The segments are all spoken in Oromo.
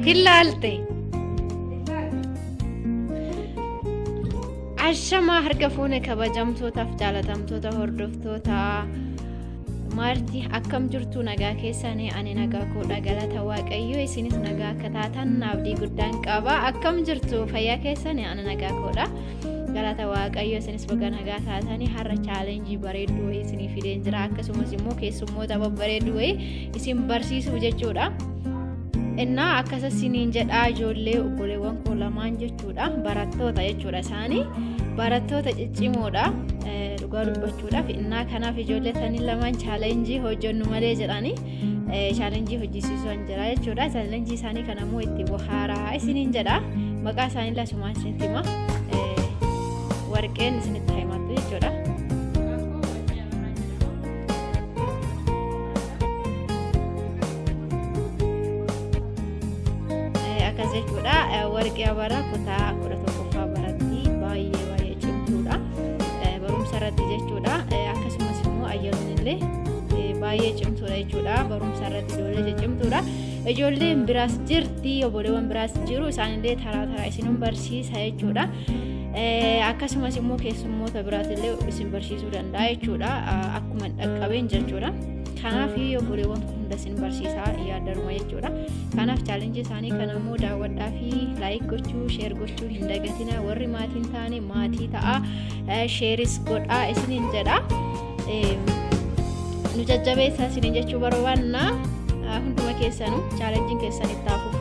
Hillaalte. Ashamaa harka fuune kabajamtootaaf jaalatamtoota hordoftoota maarti akkam jirtu nagaa keessanii ani nagaa koodha galata waaqayyo isinis nagaa akka taatan abdii guddaan qaba akkam jirtu fayyaa keessanii ani nagaa koodha galata waaqayyo isinis baga nagaa taatanii har'a chaalenjii bareedduu wayii isinii fideen jira akkasumas immoo keessummoota babbareedduu wayii isin barsiisuuf jechuudha. Innaa akkasa isiniin jedhaa ijoollee obboleewwan koo lamaan jechuudha barattoota jechuudha isaanii barattoota ciccimoodha dhugaa dubbachuudhaaf innaa kanaaf ijoollee sanii lamaan chaalenjii hojjennu malee jedhanii chaalenjii hojjisiisan jira jechuudha chaalenjii isaanii kana immoo itti bohaaraa isiniin jedha maqaa isaanii lasumaan isinitti hima warqeen isinitti himattu jechuudha. Akkas jechuudha warqee abaraa kutaa 11ffaa baratti baay'ee baay'ee cimtuudha barumsa irratti jechuudha akkasumas immoo ayyaanni illee baay'ee cimtuudha jechuudha barumsa irratti ijoollee ciccimtuudha ijoolleen biraas jirti obboleewwan biraas jiru isaanillee taraa taraa isinun barsiisa jechuudha. Akkasumas immoo keessummoota biraatillee isin barsiisuu danda'a jechuudha akkuma dhaqqabeen jechuudha. Kanaaf obboleewwan kun hunda isin barsiisaa yaaddaruma jechuudha. Kanaaf chaalenjii isaanii kana immoo daawwadhaa fi like gochuu share gochuu hin dagatina warri maatiin taane maatii ta'a sheeris godhaa isiniin jedha. Nu jajjabeessaa isiniin jechuu barbaanna hunduma keessanuu chaalenjiin keessan itti hafuuf.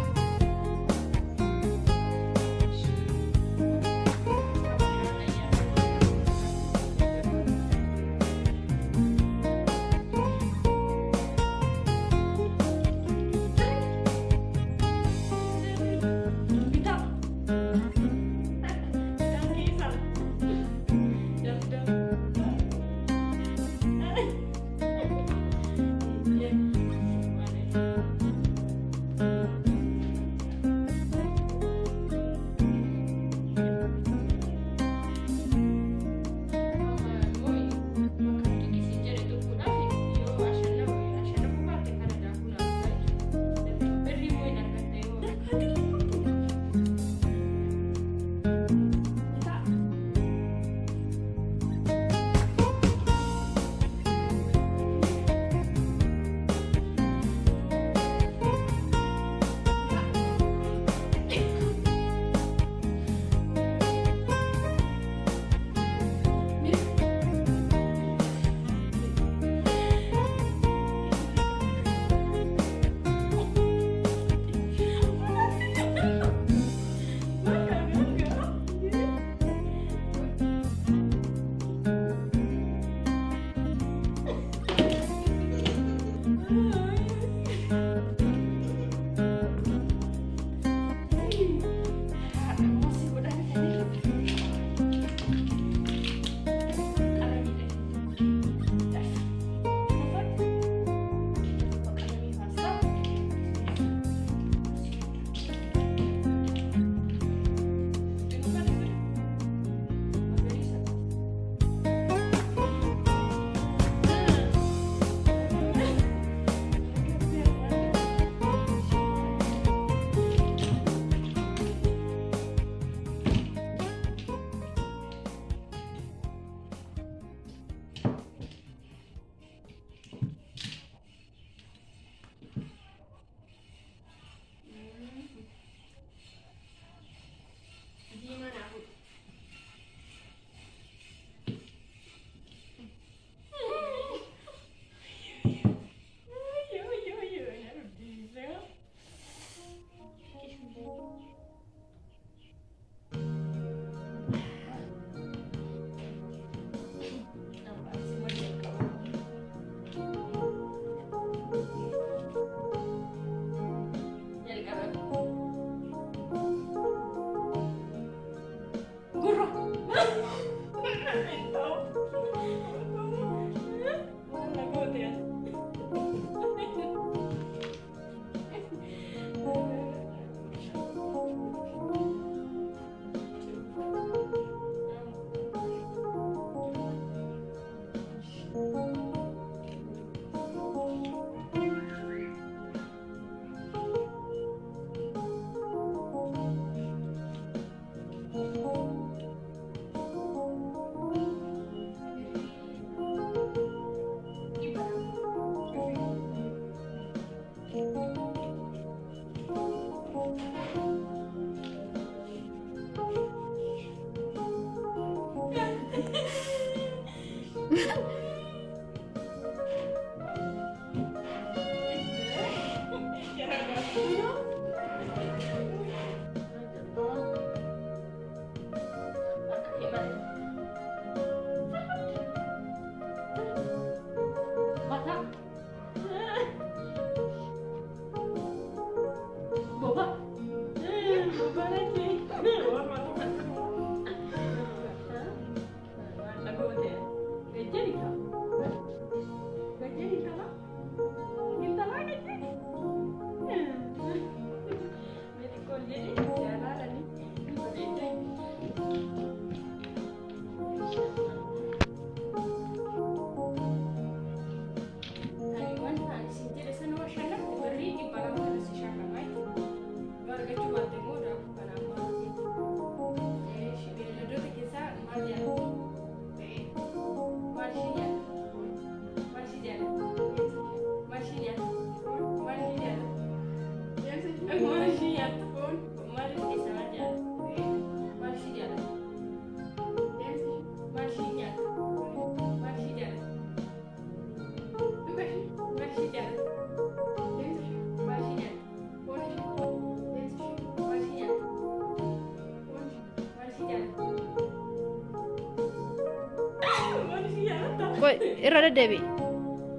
Qoy irra deddeebi'i.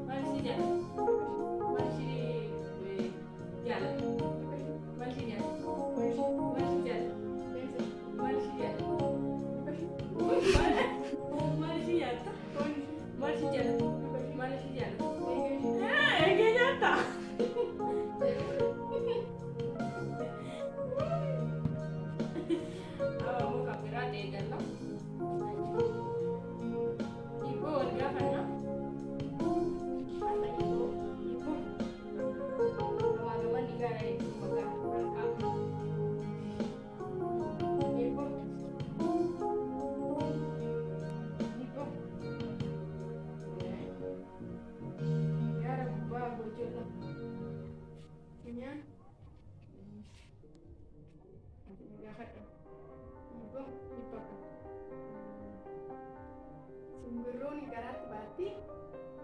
Maal ishii jaallatu? Maal ishii jaallatu? Maal ishii jaallatu? Maal ishii jaallatu? Maal ishii jaallatu? Maal ishii nyaata? Maal ishii jaallatu? Maal ishii jaallatu? Eegee nyaata? Amma kan biraa eegalla. Hibboo wal gaafanna. Hibboo. Gamaa gamanni gaara hedduu maqaa warqaa. Hibboo. Hibboo. Gaara gubbaa gochoota. Funyaan. Gaafadhu. Hibboo. Hibboo akkam. Simbirroon garaatti baatti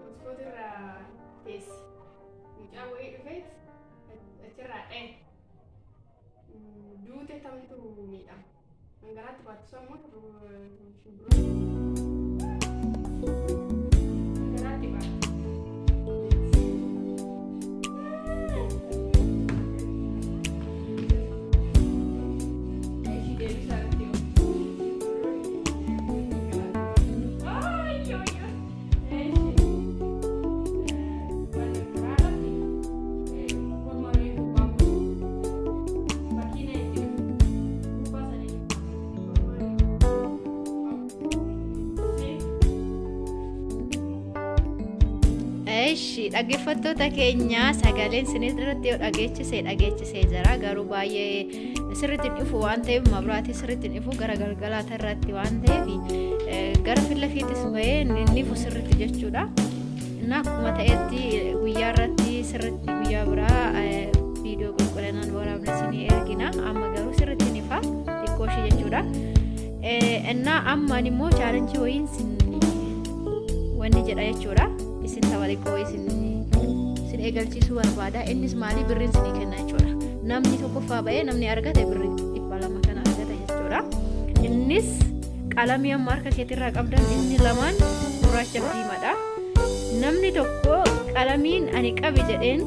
maskoota irraa teessi. Mucaa wayii dhufeet achirraa dha'e. Duute tamtu miidhama. Kan garaatti baattu sun immoo simbirroon. Garaatti baata. Ishii deebisaa irratti yoo. Eshi dhaggeeffattoota keenya, sagaleen isin irratti yoo dhageechisee dhageechisee jira, garuu baay'ee sirriitti hin ifu waan ta'eef, mabraatii sirriitti hin ifu gara galgalaata irratti waan ta'eef, gara fillafiitis bahee inni ifu sirriitti jechuudha. Inni akkuma ta'etti guyyaa irratti sirriitti guyyaa biraa viidiyoo qulqullinaan waraabna isinii ergina. Amma garuu sirriitti hin ifa xiqqoo ishee jechuudha. Innaa ammaan immoo challenge wayiin wanni jedha jechuudha. Isin tapha xiqqoo isin eegalchiisuu barbaada. Innis maali? Birriin isinii kenna jechuudha. Namni tokkoffaa ba'ee namni argate birrii 200 kana argata jechuudha. Innis qalamii amma harka keetirraa qabdan inni lamaan gurraacha fi diimaadha. Namni tokko qalamiin ani qabi jedheen,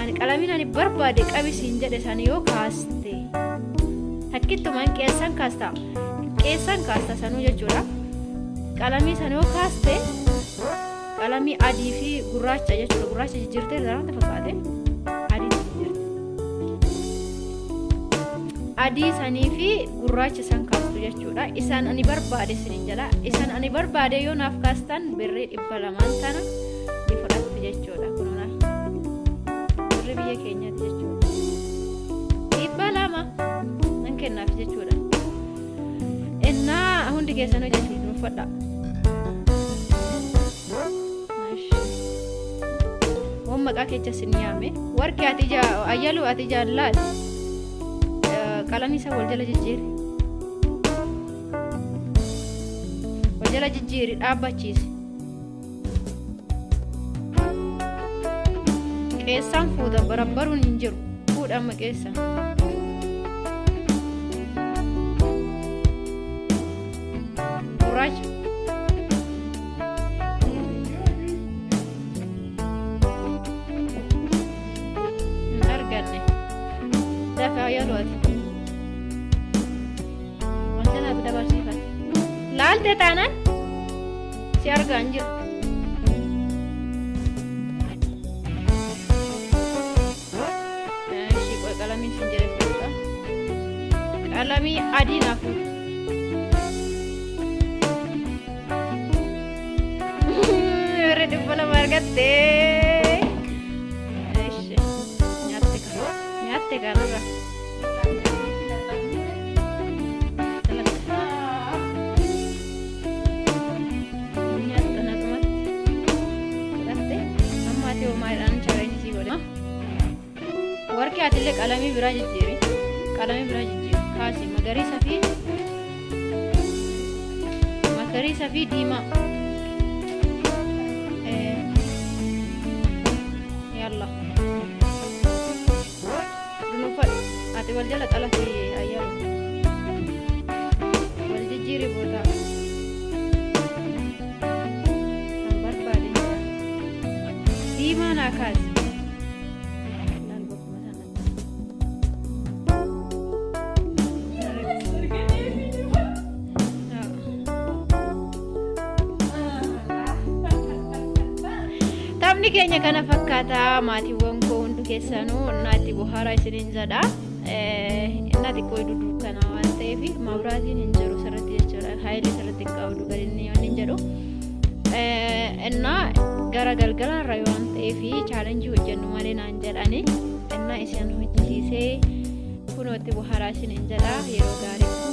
ani qalamiin ani barbaade qabi siin jedhe sana yoo kaaste, takkittumaan qeessan kaasta, qeessan kaasta sanuu jechuudha. Qalamii sana yoo kaaste, qalamii adii fi gurraacha jechuudha. Gurraacha jijjiirtee daran fakkaate, adii jijjiirte. Adii sanii fi gurraacha san kaastu jechuudha. Isaan ani barbaade isiniin jala. Isaan ani barbaade yoo naaf kaastan birrii 200n tana ni fudhattu jechuudha. Kunuuna birrii biyya keenyaati jechuudha. 200 nan kennaaf jechuudha. Innaa hundi keessanuu jechuudha uffadha. Waan maqaa kecha sin yaame. Warqee ati ayyalu ati jaallaati. Qalamii isa wal jala jijjiiri. Wal jala jijjiiri, dhaabbachiisi. Qeessaan fuuta, barabbaruun hin jiru. Fuudha amma qeessan. Gurraacha. Hin arganne. Dafa ayyalu ati. Wal jala dabarsiifate. Laalte taanaan si argaa hin jiru. Ishii qoy, qalamiin sin jedhe fuudha. Qalamii adii naa fuudha. Warri 200 argattee. Ishi nyaatte ka nyaatte kanarra. Dalagde. Nyaatta naqumatti. Fudhatte. Amma ati homaadhaan challenge sii godhe. Warqee atillee qalamii biraa jijjiiri. Qalamii biraa jijjiiri. Kaasi magariisa fi diimaa. Yalla. Dunuufadhu. Ati wal jala xalafi ayyalu. Wal jijjiiri booda. Naa kaasi. Laal bakkuma sanatti. Taphni keenya kana fakkaata maatiiwwan koo hundi keessanuu naatti bohaaraa isiniin jedha. Innaa xiqqoo duduu kana waan ta'eef mabraatiin hin jiru sirriitti jechuudha. Haayilii sirriitti hin qabdu gadi inni hin jedhu. Innaa gara galgalaarra waan ta'eef chaalenjii hojjennu malee naan jedhani. Innaa isin hojjisiisee kunootti bohaaraa isiniin jedha yeroo gaarii.